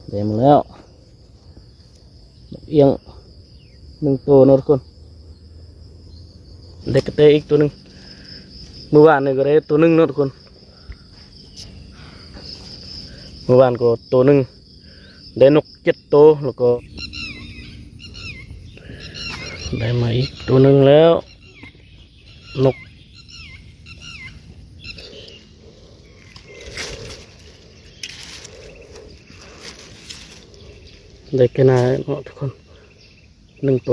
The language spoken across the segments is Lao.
ໄດ້ມາແລ້ວ ນກອຽງໜຶ່ງໂຕເນາະທຸກຄົນ. ໄດ້ກະແຕອີກໂຕໜຶ່ງ. ມື້ວານນີ້ກໍໄດ້ໂຕໜຶ່ງເນາະທຸກຄົນ. ມື້ວານກໍໂຕໜຶ່ງ ໄດ້ນົກເຈັດໂຕ ແລ້ວກໍໄດ້ມາອີກໂຕໜຶ່ງແລ້ວ. ນົກ ໄດ້ແຕ່ໜ້າເນາະທຸກຄົນ ໜຶ່ງໂຕ.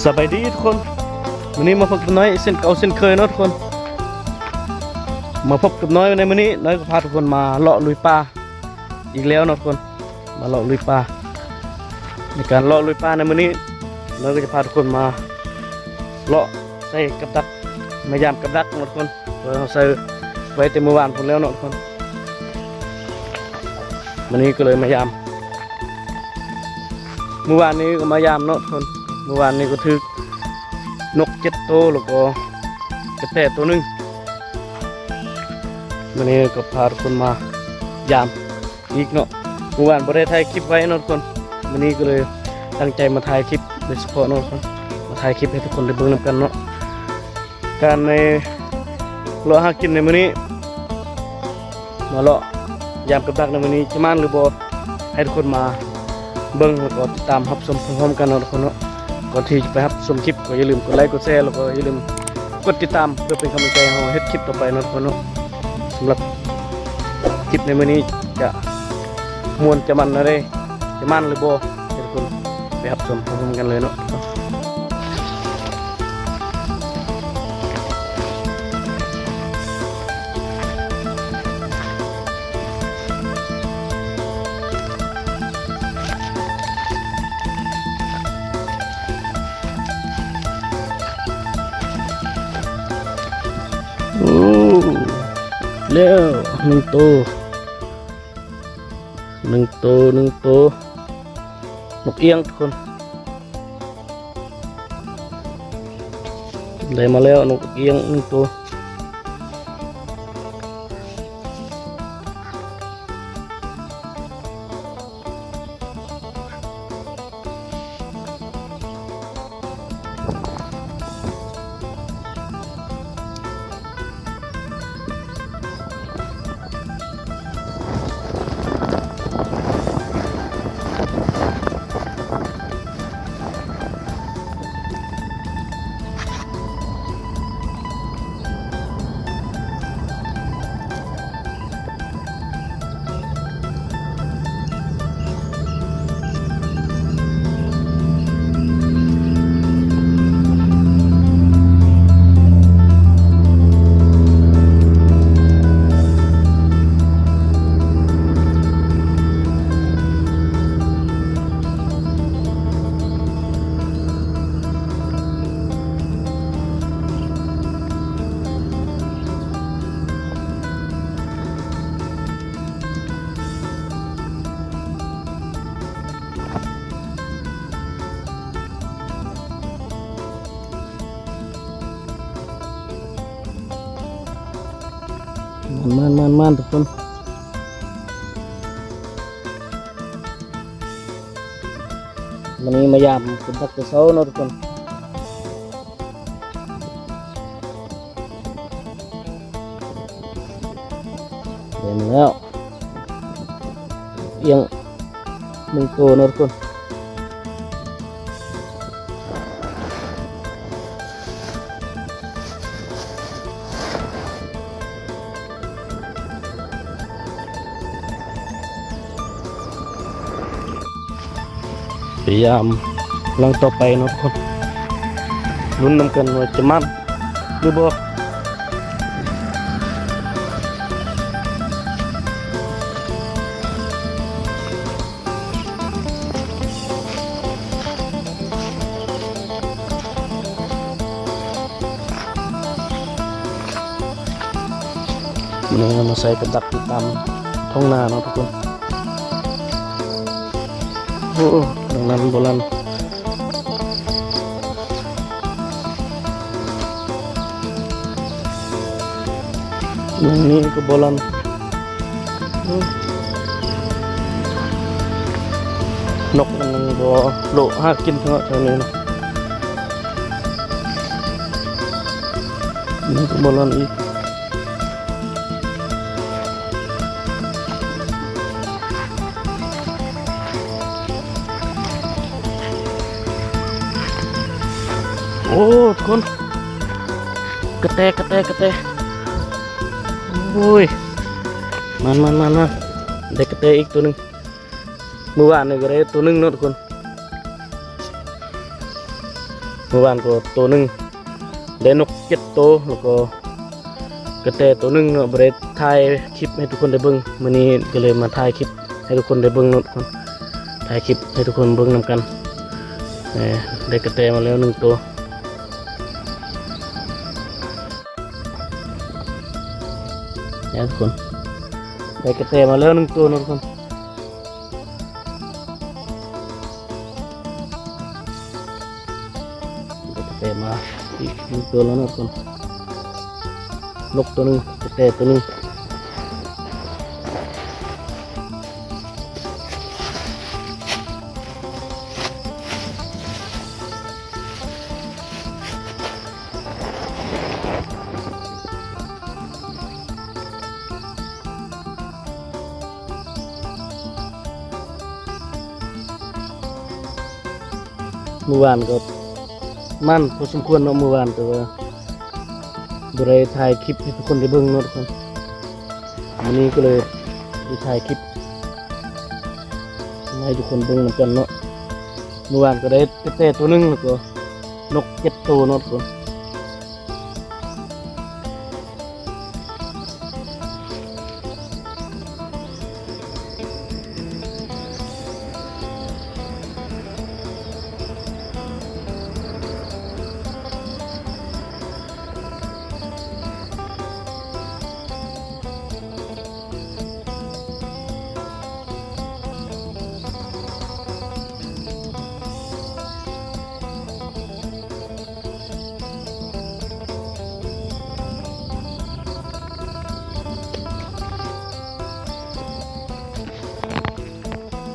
ສະບາຍດີທຸກຄົນ, ມື້ນີ້ມາພົບກັບນ້ອຍເຊັ່ນເກົ່າເຊັ່ນເຄີຍເນາະທຸກຄົນ. ມາພົບກັບນ້ອຍໃນມື້ນີ້, ນ້ອຍກໍພາທຸກຄົນມາເລາະລຸຍປ່າອີກແລ້ວເນາະທຸກຄົນ. ມາເລາະລຸຍປ່າ. ໃນການເລາະລຸຍປ່າໃນມື້ນີ້, ນ້ອຍກໍຈະພາທຸກຄົນມາເລາະໃສ່ກັບດັກ, ມາຢາມກັບດັກເນາະທຸກຄົນ. ເພາະເຮົາໃສ່ໄວ້ແຕ່ມື້ວານພຸ້ນແລ້ວເນາະທຸກຄົນ. ມື້ນີ້ກໍເລີຍມາຢາມ. ມື້ວານນີ້ກໍມາຢາມເນາະທຸກຄົນ. ມື້ວານນີ້ກໍຖືກນົກເຈັດໂຕ ແລ້ວກໍກະແຕໂຕໜຶ່ງ. ມື້ນີ້ກໍພາທຸກຄົນມາຢາມ ອີກເນາະ. ມື້ວານບໍ່ໄດ້ຖ່າຍຄລິບໄວ້ເນາະທຸກຄົນ, ມື້ນີ້ກໍເລີຍຕັ້ງໃຈມາຖ່າຍຄລິບໂດຍສະເພາະເນາະທຸກຄົນ, ມາຖ່າຍຄລິບໃຫ້ທຸກຄົນໄດ້ເບິ່ງນຳກັນເນາະ. ການໃນເລາະຫາກິນໃນມື້ນີ້, ມາເລາະຢາມກັບດັກໃນມື້ນີ້ ຈະມ່ານຫຼືບໍ່, ໃຫ້ທຸກຄົນມາເບິ່ງ ແລ້ວກໍຕິດຕາມຮັບຊົມພ້ອມໆກັນເນາະທຸກຄົນເນາະ. ກ່ອນທີ່ຈະໄປຮັບຊົມຄລິບ ກໍຢ່າລືມກົດໄລກ໌ ກົດແຊ ແລ້ວກໍຢ່າລືມ ກົດຕິດຕາມເພື່ອເປັນກຳລັງໃຈໃຫ້ເຮົາເຮັດຄລິບຕໍ່ໄປເນາະທຸກຄົນເນາະ. ສຳລັບຄລິບໃນມື້ນີ້ຈະມ່ວນຈະມັນແນວໃດ ຈະມັນຫຼືບໍ່ ໃຫ້ທຸກຄົນໄປຮັບຊົມພ້ອມໆກັນເລີຍເນາະ. ໂອ້ ແລ້ວໜຶ່ງໂຕ ໜຶ່ງໂຕ ໜຶ່ງໂຕ ນົກອຽງທຸກຄົນ. ໄດ້ມາແລ້ວນົກອຽງໜຶ່ງໂຕ. ມານໆໆໆ ທຸກຄົນ. ມື້ນີ້ມາຢາມເປັນພັກແຕ່ເຊົ້າເນາະທຸກຄົນ. ເຫັນແລ້ວ ອຽງໜຶ່ງໂຕເນາະທຸກຄົນ. ເ ພະຍາຍາມຫຼັງຕໍ່ໄປເນາະທຸກຄົນ ລຸ້ນນຳກັນວ່າຈະໝານຫຼືບໍ່. ມື້ນີ້ເຮົາມາໃສ່ກັບດັກຢູ່ຕາມທົ່ງນາເນາະທຸກຄົນ. ໂອ້ ດັ່ງນັ້ນບໍ່ລັ່ນ ນີ້ກໍບໍ່ລັ່ນ. ນົກມັນບໍ່ເລາະຫາກິນເນາະແຖວນີ້ເນາະ. ນີ້ກໍບໍ່ລ່ອນອີກ. ໂອ້ ທຸກຄົນ ກະແຕ ກະແຕ ກະແຕ. ໂອ້ຍ ມາ ມາ ມາ ມາ ໄດ້ກະແຕອີກໂຕໜຶ່ງ. ມື້ວານນີ້ກໍໄດ້ໂຕໜຶ່ງເນາະທຸກຄົນ. ມື້ວານກໍໂຕໜຶ່ງ ໄດ້ນົກເຈັດໂຕ ແລ້ວກໍກະແຕໂຕໜຶ່ງເນາະ. ບໍ່ໄດ້ຖ່າຍຄລິບໃຫ້ທຸກຄົນໄດ້ເບິ່ງ ມື້ນີ້ກໍເລີຍມາຖ່າຍຄລິບໃຫ້ທຸກຄົນໄດ້ເບິ່ງເນາະທຸກຄົນ. ຖ່າຍຄລິບໃຫ້ທຸກຄົນເບິ່ງນຳກັນ. ເອີ ໄດ້ກະແຕມາແລ້ວໜຶ່ງໂຕ ນີ້ທຸກຄົນ ໄດ້ກະແຕມາແລ້ວໜຶ່ງໂຕເນາະທຸກຄົນ. ໄດ້ກະແຕມາອີກໜຶ່ງໂຕແລ້ວເນາະທຸກຄົນ. ນົກໂຕໜຶ່ງ ກະແຕໂຕໜຶ່ງ. ມື້ວານກໍໝານພໍສົມຄວນເນາະ ມື້ວານ ແຕ່ວ່າບໍ່ໄດ້ຖ່າຍຄລິບໃຫ້ທຸກຄົນໄດ້ເບິ່ງເນາະທຸກຄົນ. ມື້ນີ້ກໍເລີຍໄດ້ຖ່າຍຄລິບມາໃຫ້ທຸກຄົນເບິ່ງນຳກັນເນາະ. ມື້ວານກໍໄດ້ກະແຕໂຕໜຶ່ງ ແລ້ວກໍນົກເຈັດໂຕເນາະທຸກຄົນ.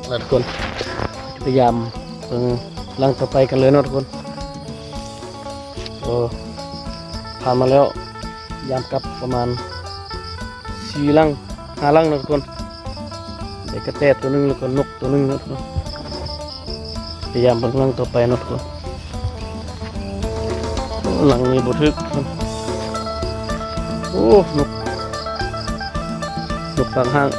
ແລ້ວທຸກຄົນ ຈະໄປຢາມເບິ່ງຫຼັງຕໍ່ໄປກັນເລີຍເນາະທຸກຄົນ. ໂອ້ ຜ່ານມາແລ້ວ ຢາມກັບປະມານສີ່ຫຼັງ ຫ້າຫຼັງເນາະທຸກຄົນ. ໄດ້ກະແຕໂຕໜຶ່ງ ແລ້ວກໍນົກໂຕໜຶ່ງເນາະທຸກຄົນ. ພະຍາຍາມເບິ່ງຫຼັງຕໍ່ໄປເນາະທຸກຄົນ. ໂອ້ ຫຼັງນີ້ບໍ່ຖືກ. ໂອ້ ນົກ ນົກປາກຫ້າງ.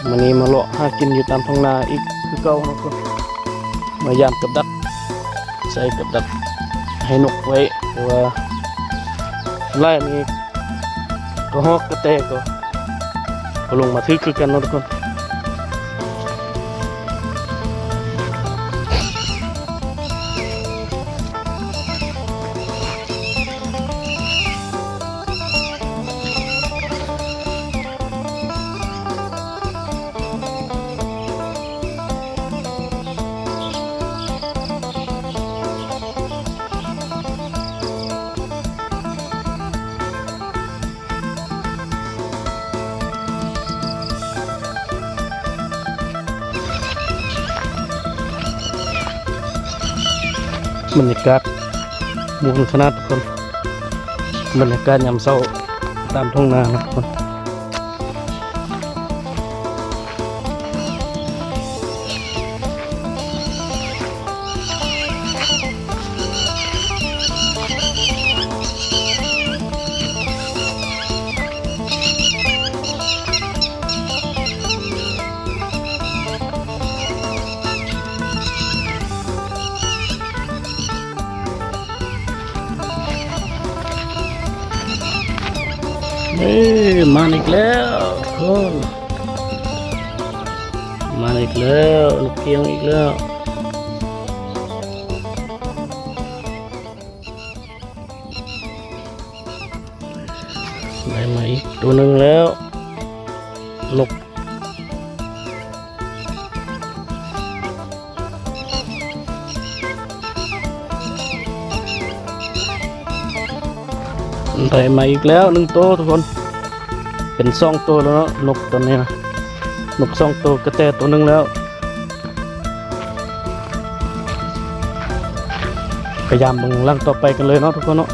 ມື້ນີ້ມາເລາະຫາກິນຢູ່ຕາມທົ່ງນາອີກຄືເກົ່າເນາະ ມາຢາມກັບດັກ ໃສ່ກັບດັກໃຫ້ນົກໄວ້ ເພາະວ່າສ່ວນຫຼາຍນີ້ ກະຮອກກະແຕກໍ ກໍລົງມາຖືກຄືກັນເນາະທຸກຄົນ. ບັນຍາກາດມ່ວນຂະໜາດທຸກຄົນ ບັນຍາກາດຍາມເຊົ້າຕາມທົ່ງນາເນາະທຸກຄົນ. ເ ມາອີກແລ້ວທຸກຄົນ ມາອີກແລ້ວ ນົກກຽງອີກແລ້ວ. ໄດ້ມາອີກໂຕໜຶ່ງແລ້ວ ນົກ ໄດ້ມາອີກແລ້ວໜຶ່ງໂຕທຸກຄົນ ເປັນສອງໂຕແລ້ວເນາະ ນົກໂຕນີ້ນະ ນົກສອງໂຕ ກະແຕໂຕໜຶ່ງແລ້ວ. ພະຍາຍາມເບິ່ງຫຼັງຕໍ່ໄປກັນເລີຍເນາະທຸກຄົນເນາະ.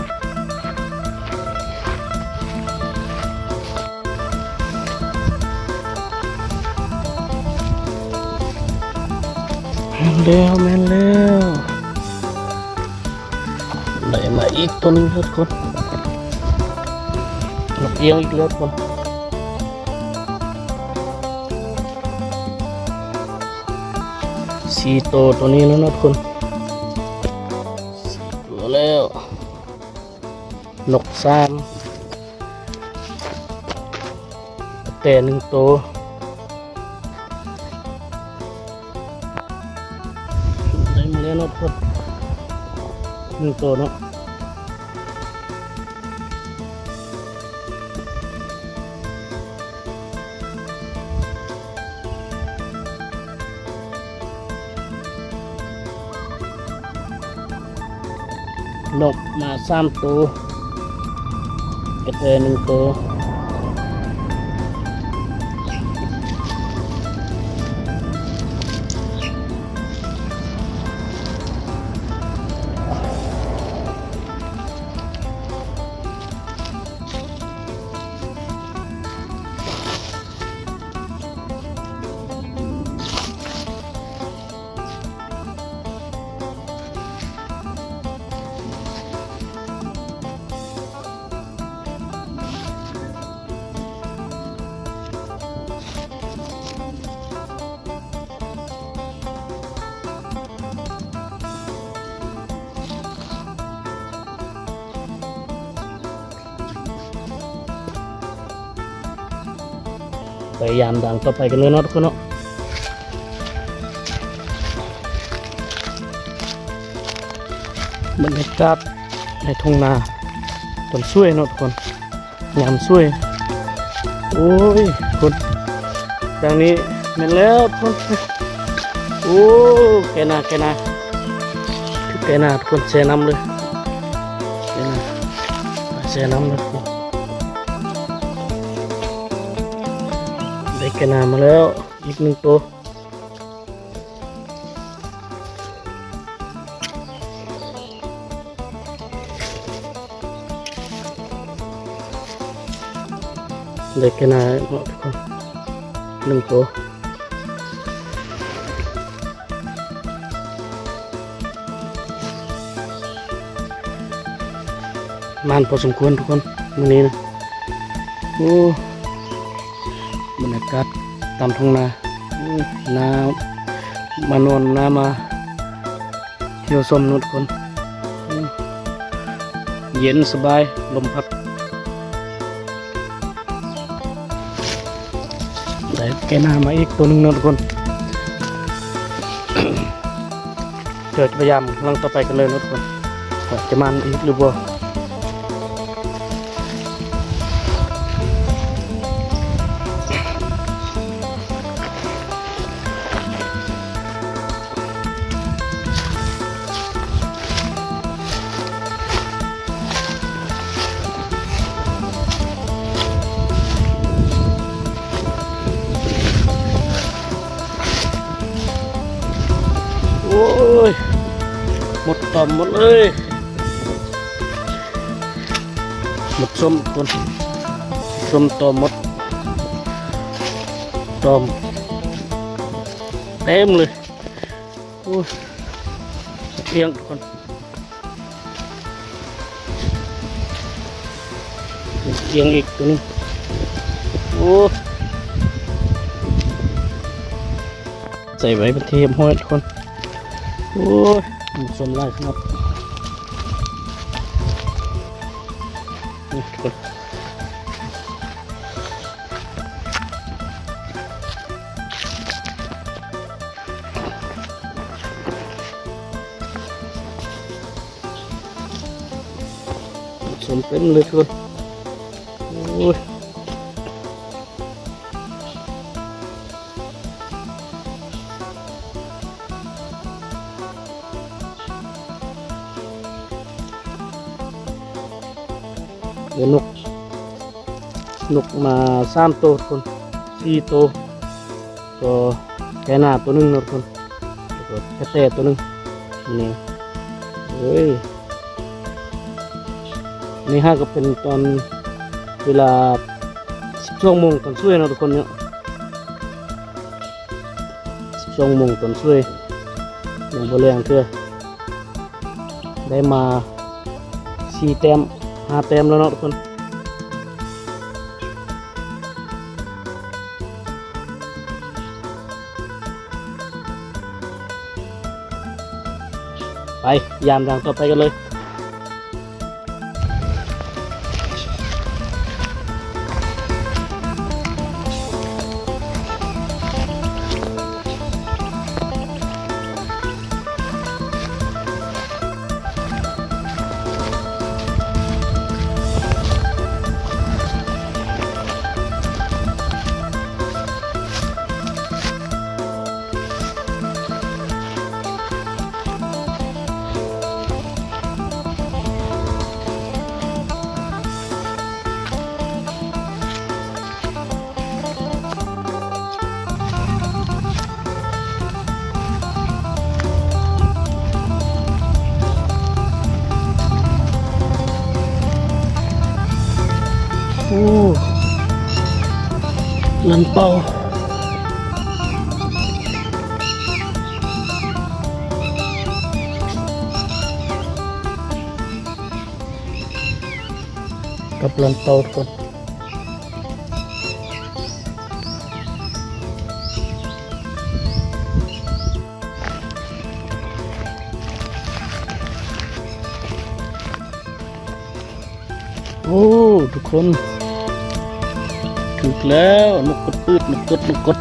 ແມ່ນແລ້ວ ແມ່ນແລ້ວ ໄດ້ມາອີກໂຕໜຶ່ງແລ້ວທຸກຄົນ ນົກອຽງອີກແລ້ວທຸກຄົນ. ສີ່ໂຕ ໂຕນີ້ແລ້ວເນາະທຸກຄົນ ສີ່ໂຕແລ້ວ ນົກສາມ ແຕ່ໜຶ່ງໂຕ ໄດ້ມາແລ້ວເນາະທຸກຄົນ ໜຶ່ງໂຕເນາະ. ນົກມາສາມໂຕ ກະແຕໜຶ່ງໂຕ. ໄປຍາມດັງຕໍ່ໄປກັນເລີຍເນາະທຸກຄົນເນາະ. ບັນຍາກາດໃນທົ່ງນາຕອນສວຍເນາະທຸກຄົນ ຍາມສວຍ. ໂອ້ຍ ຄົນ ຢ່າງນີ້ແມ່ນແລ້ວທຸກຄົນ. ໂອ້ ແກ່ນາ ແກ່ນາ ແກ່ນາທຸກຄົນ ແຊ່ນ້ຳເລີຍ ແກ່ນາ ແຊ່ນ້ຳເລີຍ. ໄດ້ແກ່ນາມາແລ້ວອີກໜຶ່ງໂຕ. ໄດ້ແກ່ນາເນາະທຸກຄົນ ໜຶ່ງໂຕ. ໝານພໍສົມຄວນທຸກຄົນ ມື້ນີ້ນະ. ໂອ້ ບັນຍາກາດຕາມທົ່ງນາ ໂອ້ຍ ໜາວ ມານອນນາ ມາທ່ຽວຊົມເນາະທຸກຄົນ. ໂອ້ ເຢັນສະບາຍ ລົມພັດ. ໄດ້ແກ່ນາມາອີກໂຕໜຶ່ງເນາະທຸກຄົນ. ເຈົ້າຈະພະຍາຍາມຫຼັງຕໍ່ໄປກັນເລີຍເນາະທຸກຄົນ ວ່າຈະໝານອີກຫຼືບໍ່. ໂອ້ຍ ໝົດຕອມໝົດເລີຍ ໝົດສົ້ມພຸ້ນ ສົ້ມຕອມໝົດ ຕອມເຕັມເລີຍ. ໂອ້ຍ ອຽງທຸກຄົນ ອຽງອີກໂຕໜຶ່ງ. ໂອ້ ໃສ່ໄວ້ເປັນທີ່ຮຽບຮ້ອຍທຸກຄົນ. ໂອ້ຍ ໝູຊົມຫຼາຍຂະໜາດ ນີ້ທຸກຄົນ. ເຕັມເລີຍທຸກຄົນ. ໂອ້ຍ ເອີ ນົກ ນົກມາສາມໂຕທຸກຄົນ ສີ່ໂຕ ກໍໄກ່ນາໂຕໜຶ່ງເນາະທຸກຄົນ ແລ້ວກໍກະແຕໂຕໜຶ່ງນີ້. ເອີຍ ນີ້ຫາກໍເປັນຕອນເວລາສິບສອງໂມງຕອນສວຍເນາະທຸກຄົນເນາະ. ສິບສອງໂມງຕອນສວຍ ຍັງບໍ່ແລງເທື່ອ. ໄດ້ມາສີ່ແຕ້ມ ຫ້າແຕ້ມແລ້ວເນາະທຸກຄົນ. ໄປ ຢາມທາງຕໍ່ໄປກັນເລີຍ. ໂອ້ ລັນເປົາ ກັບລັນເປົາທຸກຄົນ. ໂອ້ ທຸກຄົນ ຖືກແລ້ວ ນົກກົດປືດ ນົກກົດ ນົກກົດ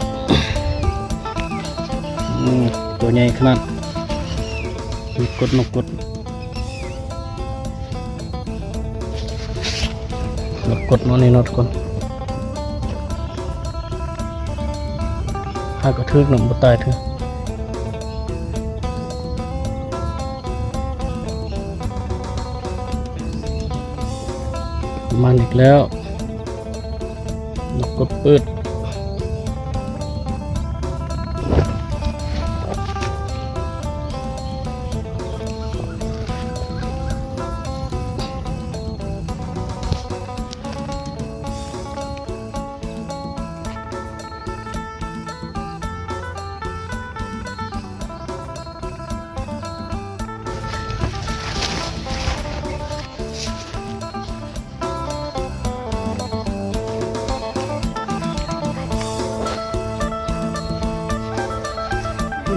ອືມ ຕົວໃຫຍ່ຂະໜາດ ນົກກົດ ນົກກົດ. ກົດເນາະນີ້ເນາະທຸກຄົນ ຫາກະຖືກນຳ ບໍ່ຕາຍເທື່ອ. ມາອີກແລ້ວ. ນົກກົດປືດ.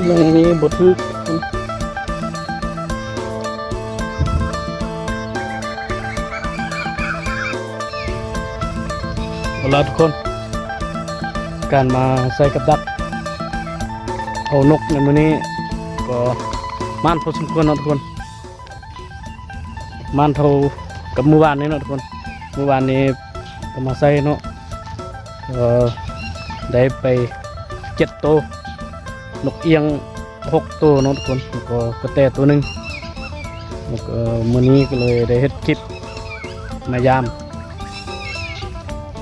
ແມ່ນີ້ບໍ່ຖືກ. ເອົາລະທຸກຄົນ ການມາໃສ່ກັບດັກເອົານົກໃນມື້ນີ້ກໍໝານພໍສົມຄວນເນາະທຸກຄົນ. ໝານເທົ່າກັບມື້ວານນີ້ເນາະທຸກຄົນ. ມື້ວານນີ້ກໍມາໃສ່ເນາະ ເອີ ໄດ້ໄປເຈັດໂຕ, ນົກອຽງຫົກໂຕເນາະທຸກຄົນ, ແລ້ວກໍກະແຕໂຕໜຶ່ງ. ແລ້ວກໍມື້ນີ້ກໍເລີຍໄດ້ເຮັດຄລິບມາຢາມ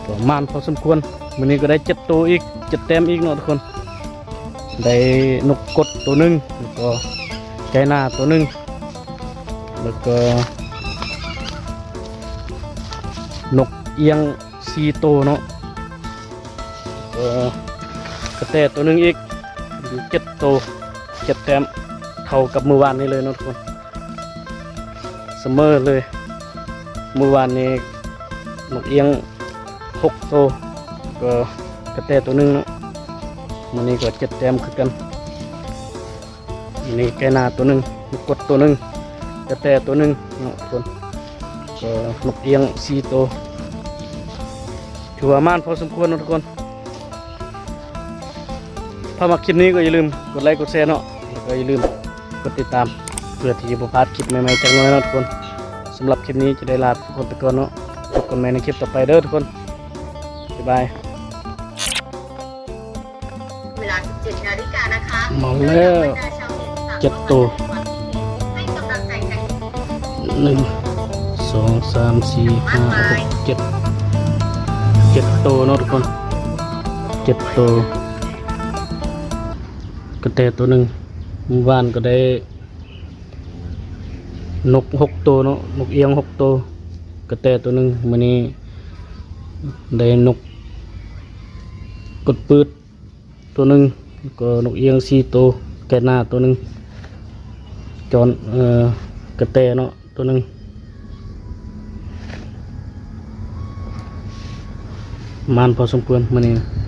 ກໍໝານພໍສົມຄວນ. ມື້ນີ້ກໍໄດ້ເຈັດໂຕອີກ, ເຈັດແຕ້ມອີກເນາະທຸກຄົນ. ໄດ້ນົກກົດໂຕໜຶ່ງ ແລ້ວກໍໄກ່ນາໂຕໜຶ່ງ ແລ້ວກໍນົກອຽງສີ່ໂຕເນາະ, ແລ້ວກໍກະແຕໂຕໜຶ່ງອີກ, ຢູ່ເຈັດໂຕ ເຈັດແຕ້ມ ເທົ່າກັບມື້ວານນີ້ເລີຍເນາະທຸກຄົນ. ສະເໝີເລີຍ. ມື້ວານນີ້ນົກອຽງຫົກໂຕ ກໍກະແຕໂຕໜຶ່ງເນາະ. ມື້ນີ້ກໍເຈັດແຕ້ມຄືກັນ. ນີ້ໄກ່ນາໂຕໜຶ່ງ, ນົກກົດໂຕໜຶ່ງ, ກະແຕໂຕໜຶ່ງເນາະທຸກຄົນ, ກໍນົກອຽງສີ່ໂຕ. ຖືວ່າໝານພໍສົມຄວນເນາະທຸກຄົນ. ຖ້າມັກຄລິບນີ້ກໍຢ່າລືມກົດໄລກົດແຊເນາະ, ແລ້ວກໍຢ່າລືມກົດຕິດຕາມ ເພື່ອທີ່ຈະບໍ່ພາດຄລິບໃໝ່ໆຈັກໜ້ອຍເນາະທຸກຄົນ. ສ ສຳລັບຄລິບນີ້ຈະໄດ້ລາທຸກຄົນໄປກ່ອນເນາະ. ພົບກັນໃໝ່ໃນຄລິບຕໍ່ໄປເດີທຸກຄົນ. ບາຍບາຍ. ເວລາສິບເຈັດນາລິການະຄະ ມາແລ້ວ ເຈັດໂຕ. ໃຫ້ກຳລັງໃຈກັນ. ໜຶ່ງ ສອງ ສາມ ສີ່ ຫ້າ ຫົກ ເຈັດ ເຈັດໂຕເນາະທຸກຄົນ ເຈັດໂຕ. ກະແຕໂຕໜຶ່ງ. ມື້ວານກໍໄດ້ນົກຫົກໂຕເນາະ ນົກອຽງຫົກໂຕ ກະແຕໂຕໜຶ່ງ. ມື້ນີ້ໄດ້ນົກກົດປືດໂຕໜຶ່ງ ແລ້ວກໍນົກອຽງສີ່ໂຕ ແກນາໂຕໜຶ່ງ ຈອນ ເອີ ກະແຕເນາະ ໂຕໜຶ່ງ. ໝານພໍສົມຄວນມື້ນີ້.